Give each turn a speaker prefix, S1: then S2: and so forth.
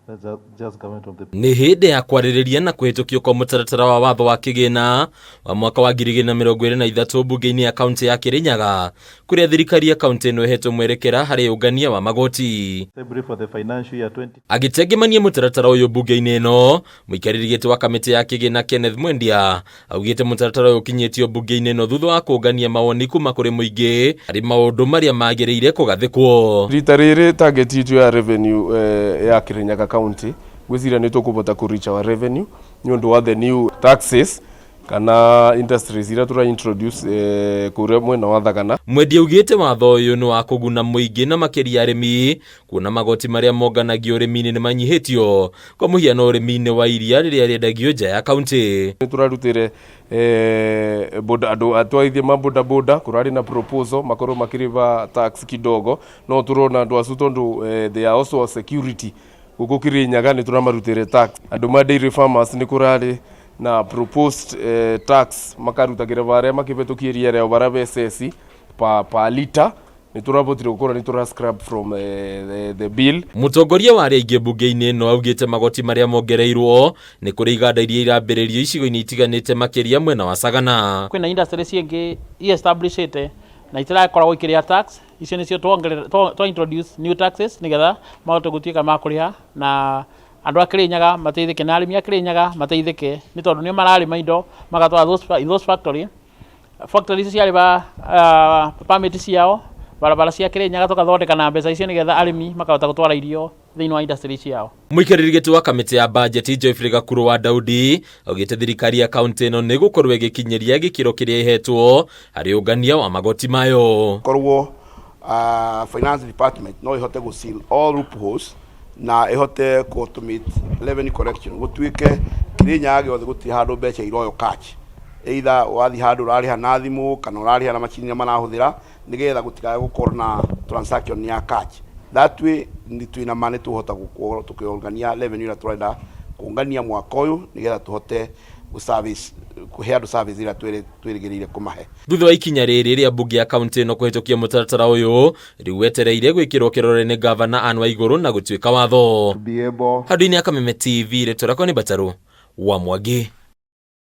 S1: Just government of the
S2: Nĩ hĩndĩ ya kwarĩrĩria na kũhĩtũkio kwa mũtaratara wa watho wa kĩgĩna wa mwaka wa 2023 mbunge-inĩ ya kaunti ya Kĩrĩnyaga, kũrĩa thirikari ya kaunti ĩno ĩhetwo mwerekera harĩ ũngania wa magoti.
S1: February for the financial year 20.
S2: Agĩtengemania mũtaratara ũyũ mbunge-inĩ ĩno, mũikarĩri gĩtĩ wa kamĩtĩ ya kĩgĩna Kenneth Mwendia augĩte mũtaratara ũyũ ũkinyĩtio mbunge-inĩ ĩno thutha wa kũngania mawoni kuma kũrĩ mũingĩ harĩ maũndũ marĩa magĩrĩire kũgathĩkwo.
S3: Rita rĩrĩ target itũ ya revenue ya Kirinyaga County ngwĩciria nĩ tũkũbota kũ reach our revenue nĩ ũndũ wa the new taxes kana industries iria tũra introduce kũrĩa mwena wa Thagana.
S2: Mwendia augĩte watho ũyũ nĩ wa kũguna mũingĩ na makĩria arĩmi, kuona magoti marĩa monganagio ũrĩmi-inĩ nĩ manyihĩtio, kwa mũhiano ũrĩmi-inĩ wa iria rĩrĩa rĩendagio nja ya kaunti.
S3: Nĩ tũrarutĩre boda andũ atwarithia ma boda boda kũrarĩ na proposal makorwo makĩrĩba tax kidogo, no tũrona andũ acu tondũ they are also a security gũkũ Kirinyaga nĩ tũramarutĩre tax. Andũ ma dairy farmers nĩ kũrarĩ na proposed tax makarutagĩra barĩa makĩbĩtũkia iria rĩao bara bececi pa liter, nĩ tũrabotire gũkorwo nĩ tũra scrap from the bill.
S2: Mũtongoria wa arĩa aingĩ mbunge-inĩ ĩno augĩte magoti marĩa mongereirwo nĩ kũrĩ iganda iria irambĩrĩrio icigo-inĩ itiganĩte makĩria mwena wa Sagana.
S4: Kwĩna industry ciĩngĩ i-establishĩte na itirakoragwo ikĩrĩha tax, icio nĩcio twa introduce new taxes nĩgetha mahote gũtuĩka ma kũrĩha na andũ a Kĩrĩnyaga mateithĩke na arĩmi a Kĩrĩnyaga mateithĩke, nĩ tondũ nĩo mararĩma indo magatwara those factory factory icio ciarĩba permit ciao, barabara cia Kĩrĩnyaga tũgathondeka na mbeca icio nĩgetha arĩmi makahota gũtwara irio thĩinĩ wa industry ciao.
S2: Mũikarĩri gĩtĩ wa kamĩtĩ ya bajeti Geoffrey Gakuru wa Daudi augĩte thirikari ya kaunti ĩno nĩ gũkorwo ĩgĩkinyĩria gĩkĩro kĩrĩa ĩhetwo harĩ ũngania wa magoti mayo.
S5: Korwo finance department no ihote gũ seal all loopholes na ihote ku automate revenue collection, gũtuĩke Kĩrĩnyaga gĩothe gũtirĩ handũ mbeca iroywo cash, either wathiĩ handũ ũrarĩha na thimũ kana ũrarĩha na macini iria marahũthĩra, nĩgetha gũtikae gũkorwo na transaction ya cash. That way nĩ twĩna ma nĩ tũhota gũkorwo tũkĩũngania revenue ĩrĩa tũrenda kũngania mwaka ũyũ, nĩgetha tũhote gũ service, kũhe andũ service ĩrĩa twĩrĩgĩrĩire kũmahe.
S2: Thutha wa ikinya rĩrĩ rĩa mbunge ya kaunti ĩno kũhĩtũkia mũtaratara ũyũ, rĩu wetereire gwĩkĩrwo kĩrore nĩ gavana Anne Waigũrũ na gũtuĩka watho.
S5: To be able
S2: Handũ-inĩ ya Kameme TV, rĩtwa rĩakwa nĩ Batarũ wa Mwangi.